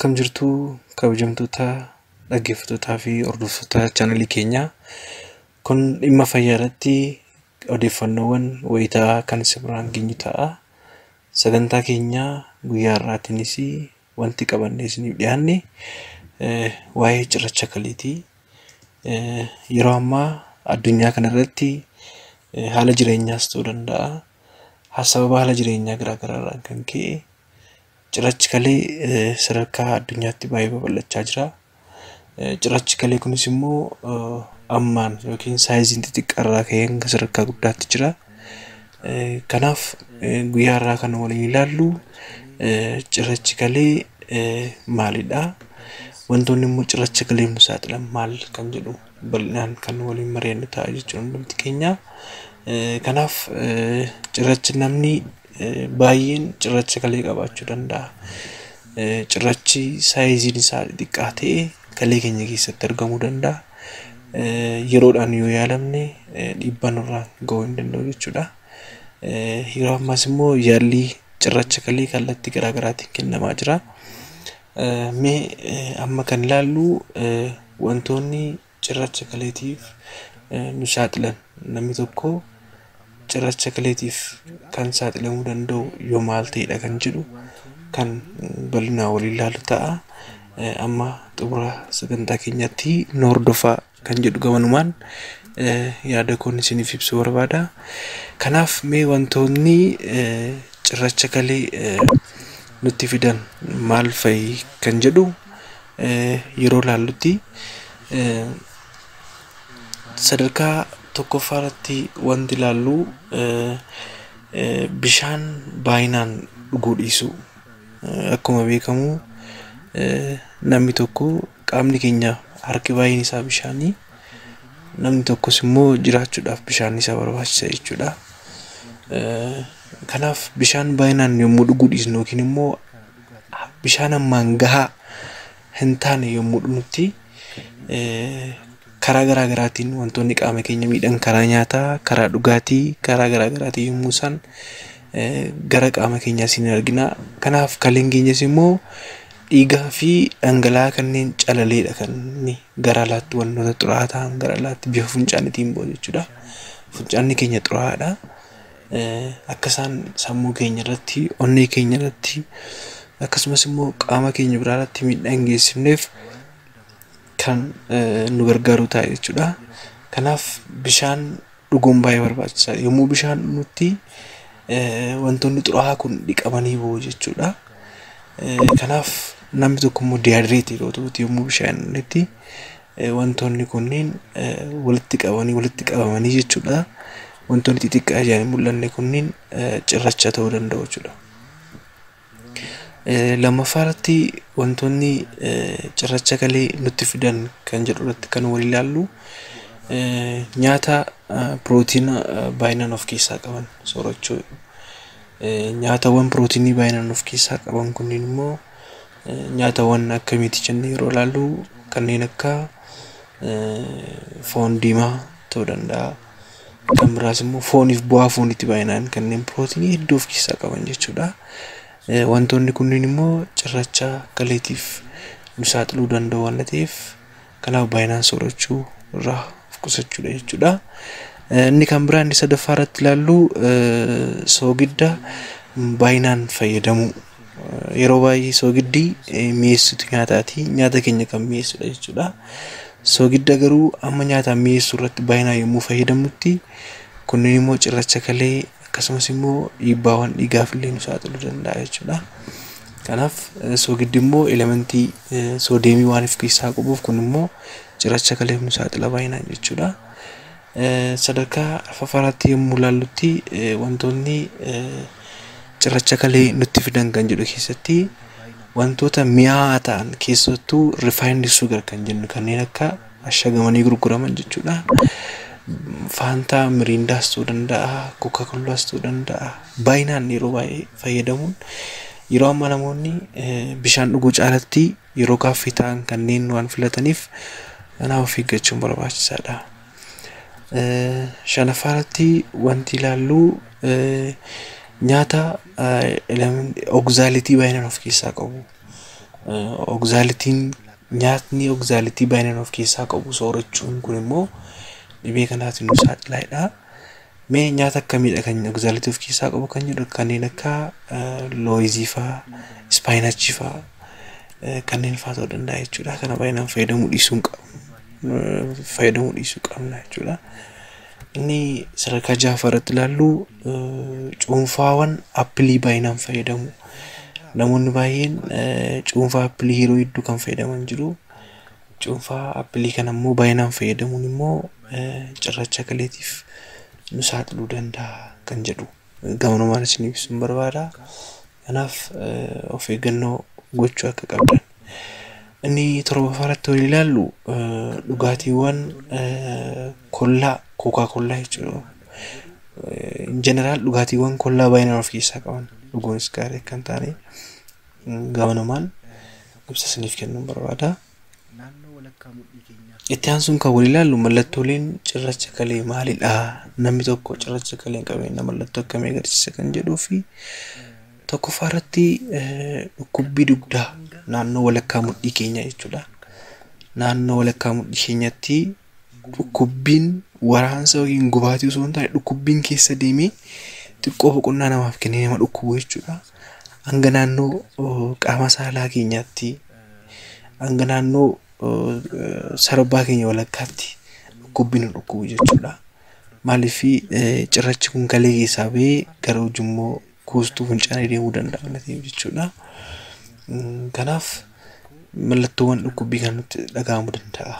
Akkam jirtu kabajamtoota dhaggeeffattootaa fi hordoftoota chaanalii keenyaa. Kun dhimma fayyaa irratti odeeffannoowwan wayitaa kan isin biraan geenyu ta'a. Sagantaa keenya guyyaa har'aatiinis wanti qabannee isiniif dhiyaanne waa'ee cirracha kaleeti. Yeroo ammaa addunyaa kanarratti haala jireenyaas ta'uu danda'a. Sababa haala jireenyaa garaa garaarraan kan ka'e cirrachi kalee sadarkaa addunyaatti baay'ee babal'achaa jira. Cirrachi kalee kunis immoo ammaan yookiin saayiziin xixiqqaarraa ka'ee hanga sadarkaa guddaatti jira. Kanaaf guyyaa har'aa kan waliin ilaallu cirrachi kalee maalidha? Wantoonni immoo cirracha kaleef nu saaxilan maal kan jedhu bal'inaan kan waliin mari'annu ta'a jechuudha hundumti keenya. Kanaaf cirrachi namni baay'een cirracha kalee qabaachuu danda'a. Cirrachi saayiziin isaa xixiqqaa ta'e kalee keenya keessatti argamuu danda'a. Yeroodhaan yoo yaalamne dhiibbaa nurraan gahuu hin danda'u jechuudha. Yeroo ammaas immoo yaalli cirracha kalee kallattii garaa garaatiin kennamaa jira. Mee amma kan ilaallu wantoonni cirracha kaleetiif nu saaxilan, namni tokko cirracha kaleetiif kan saaxilamuu danda'u yoo maal ta'edha kan jedhu kan bal'inaan waliin ilaallu ta'a. Amma xumura sagantaa keenyaatti nu hordofaa kan jedhu gamanumaan yaada koon isiniif ibsuu barbaada. Kanaaf mee wantoonni cirracha kalee nutti fidan maal fa'i kan jedhu yeroo ilaallutti, sadarkaa tokkoffaa irratti wanti ilaallu bishaan baay'inaan dhuguu dhiisuu. Akkuma beekamu namni tokko qaamni keenya harki baay'een isaa bishaanii. Namni tokkos immoo jiraachuudhaaf bishaan isa barbaachisa jechuudha. Kanaaf bishaan baay'inaan yommuu dhuguu dhiisnu yookiin immoo bishaan hammaan gahaa hin taane yommuu dhugnutti, karaa garaa garaatiin wantoonni qaama keenya miidhan karaa nyaataa, karaa dhugaatii, karaa garaa garaatiin yommuu isaan gara qaama keenyaa siin argina. Kanaaf kaleen keenyas immoo dhiigaa fi dhangala'aa kanneen calaleedha kan inni gara alaatti, wantoota xuraa'aa ta'an gara alaatti bifa fincaaniitiin bahu jechuudha. Fincaanni keenya xuraa'aadha. Akka isaan sammuu keenya irratti, onnee keenya irratti, akkasumas immoo qaama keenya biraa irratti miidhaa hin geessifneef kan nu gargaaru ta'a jechuudha. Kanaaf bishaan dhuguun baay'ee barbaachisaadha. Yommuu bishaan dhugnutti wantoonni xuraa'aa kun dhiqamanii bahu jechuudha. Kanaaf namni tokko immoo dehydrate yeroo ta'utti, yommuu bishaan hin dhugnetti, wantoonni kunneen walitti qabanii walitti qabamanii jechuudha. Wantoonni xixiqqaa ijaan hin mul'anne kunneen cirracha ta'uu danda'u jechuudha. Lammaffaa irratti wantoonni cirracha kalee nutti fidan kan jedhu irratti kan wal ilaallu nyaata pirootiina baay'inaan of keessaa qaban soorachuu. Nyaatawwan pirootiinii baay'inaan of keessaa qaban kunneen immoo nyaatawwan akkamiiti jennee yeroo ilaallu, kanneen akka foon diimaa ta'uu danda'a. Kan biraas immoo fooniif bu'aa fooniitti baay'inaan kanneen pirootiinii hedduu of keessaa qaban jechuudha. Wantoonni kunneen immoo cirracha kaleetiif nu saaxiluu danda'u waan ta'eef, kanaaf baay'inaan soorachuu irraa of qusachuudha jechuudha. Inni kan biraa inni sadaffaa irratti ilaallu soogidda baay'inaan fayyadamuu. Yeroo baay'ee soogiddi mi'eessituu nyaataati. Nyaata keenya kan mi'eessudha jechuudha. Soogidda garuu amma nyaataan mi'eessuu irratti baay'inaan yommuu fayyadamnutti, kunneen immoo cirracha kalee akkasumas immoo dhiibbaawwan dhiigaaf illee nu saaxiluu danda'a jechuudha. Kanaaf soogiddi immoo elementii soodeemii waan of keessaa qabuuf, kun immoo cirracha kaleef nu saaxila baay'inaan jechuudha. Sadarkaa arfaffaa irratti yommuu ilaallutti, wantoonni cirracha kalee nutti fidan kan jedhu keessatti wantoota mi'aawaa ta'an, keessattuu refined sugar kan jennu, kanneen akka ashagamanii gurguraman jechuudha. Faantaa, Miriindaas ta'uu danda'a, Coca-Colaas ta'uu danda'a. Baay'inaan yeroo baay'ee fayyadamuun, yeroo ammaa namoonni bishaan dhuguu caalatti yeroo kaaffee ta'an kanneen waan filataniif, kanaaf of eeggachuun barbaachisaadha. Shanaffaa irratti wanti ilaallu nyaata oxalateii baay'inaan of keessaa qabu. Oxalatiin nyaatni oxalatii baay'inaan of keessaa qabu soorachuun kun immoo dhibee kanaatiin nu saaxilaadha. Mee nyaata akkamiidha kan oxalatii of keessaa qabu kan jedhu kanneen akka loozii fa'aa, spinachii fa'aa kanneen fa'aa ta'uu danda'a jechuudha. Kana baay'inaan fayyadamuu dhiisuu hin qabnu. Fayyadamuu dhiisuu qabna jechuudha. Inni sadarkaa ja'affaa irratti ilaallu cuunfaawwan appilii baay'inaan fayyadamu. Namoonni baay'een cuunfaa appilii yeroo hedduu kan fayyadaman jiru. Cuunfaa appilii kana immoo baay'inaan fayyadamuun immoo cirracha kaleetiif nu saaxiluu danda'a kan jedhu gamanumaan isin ibsuun barbaada. Kanaaf of eeggannoo gochuu akka qabdan. Inni torbaffaa irratti walii ilaallu dhugaatiiwwan kollaa kookaa kollaa jechuudha. In general dhugaatiiwwan kollaa baay'inaan of keessaa qaban dhuguunis gaarii akka hin taane gamanumaan ibsa isiniif kennuun barbaada. Itti aansuun kan walii ilaallu mallattooleen cirracha kalee maalidha? Namni tokko cirracha kalee hin qabne mallattoo akkamii agarsiisa kan jedhuu fi tokkoffaa irratti dhukkubbii dugdaa naannoo walakkaa mudhii keenyaa jechuudha. Naannoo walakkaa mudhii keenyatti dhukkubbiin waraansa yookiin gubaatii osoo hin taane dhukkubbiin keessa deemee xiqqoo boqonnaa namaaf kennee nama dhukkubu jechuudha. Hanga naannoo qaama saalaa keenyaatti hanga naannoo sarbaa keenya walakkaatti dhukkubbiin nu dhukkubu jechuudha. Maaliif cirrachi kun kalee keessaa bahee gara ujummoo kuustuu fincaanii deemuu danda'a waan ta'eef jechuudha. Kanaaf mallattoowwan dhukkubbii kan nutti dhaga'amuu danda'a.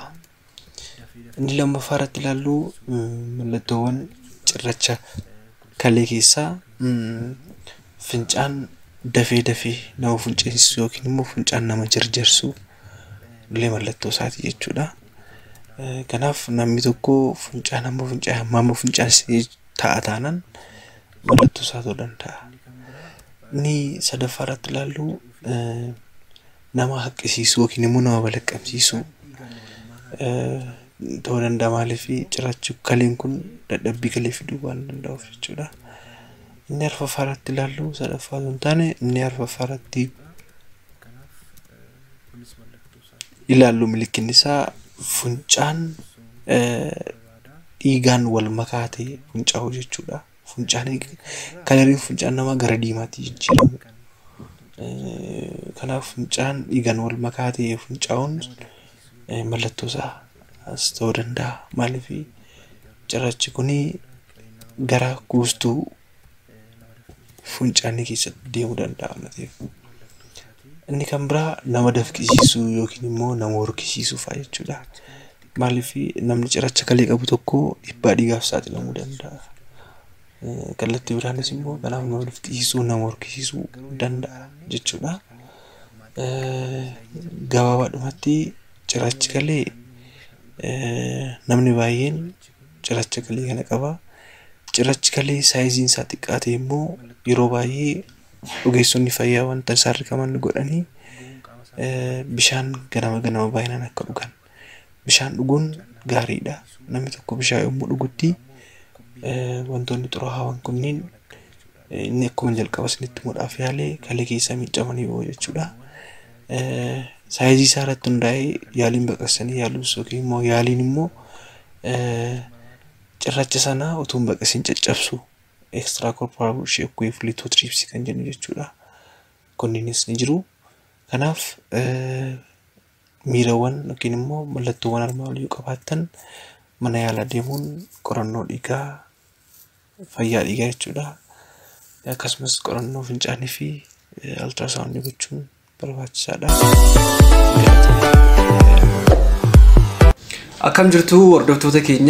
Inni lammaffaa irratti ilaallu mallattoowwan cirracha kalee keessaa fincaan dafee dafee nama finceessisu yookiin immoo fincaan nama jarjarsu illee mallattoo isaati jechuudha. Kanaaf namni tokko fincaan hamma fincaa'e hamma fincaasisee ta'a taanaan mallattoo isaa ta'uu danda'a. Inni sadaffaa irratti ilaallu nama haqqisiisuu yookiin immoo nama balaqqamsiisuu ta'uu danda'a. Maaliif cirrachi kaleen kun dadhabbii kalee fiduu waan danda'uuf jechuudha. Inni arfaffaa irratti ilaallu sadaffaa osoo hin taane inni arfaffaa irratti ilaallu milikinni isaa fincaan dhiigaan wal makaa ta'e fincaa'u jechuudha. Fincaan kalariin fincaan namaa gara diimaatti jijjiiramu. Kanaaf fincaan dhiigaan wal makaa ta'e fincaa'uun mallattoo isaa as ta'uu danda'a. Maaliif cirrachi kun gara kuustuu fincaanii keessatti deemuu danda'a waan ta'eef. Inni kan biraa nama dafqisiisuu yookiin immoo nama horkisiisuu fa'a jechuudha. Maaliif namni cirracha kalee qabu tokko dhiibbaa dhiigaaf saaxilamuu danda'a. Kallattii biraanis immoo kanaaf nama dafqisiisuu nama horkisiisuu danda'a jechuudha. Gabaabaadhumatti cirrachi kalee namni baay'een cirracha kalee kana qaba. Cirrachi kalee saayiziin isaa xiqqaa ta'e immoo yeroo baay'ee ogeessonni fayyaa wanta isaan rikaman godhanii bishaan ganama ganama baay'inaan akka dhugan. Bishaan dhuguun gaariidha. Namni tokko bishaan yommuu dhugutti wantoonni xuraawaan kunneen inni akkuma jalqaba isinitti himuudhaaf yaale kalee keessaa miicamanii bahu jechuudha. Saayizii isaa irratti hundaa'ee yaaliin baqaqsanii yaaluus yookiin immoo yaaliin immoo cirracha sana utuu hin baqaqsin caccabsu extracorporeal shockwave lithotripsy kan jennu jechuudha. Kunniinis ni jiru. Kanaaf miirawwan yookiin immoo mallattoowwan armaan olii yoo qabaattan mana yaalaa deemuun qorannoo dhiigaa fayyaa dhiigaa jechuudha. Akkasumas qorannoo fincaanii fi ultrasoundii gochuun barbaachisaadha. Akkam jirtu hordoftoota keenya.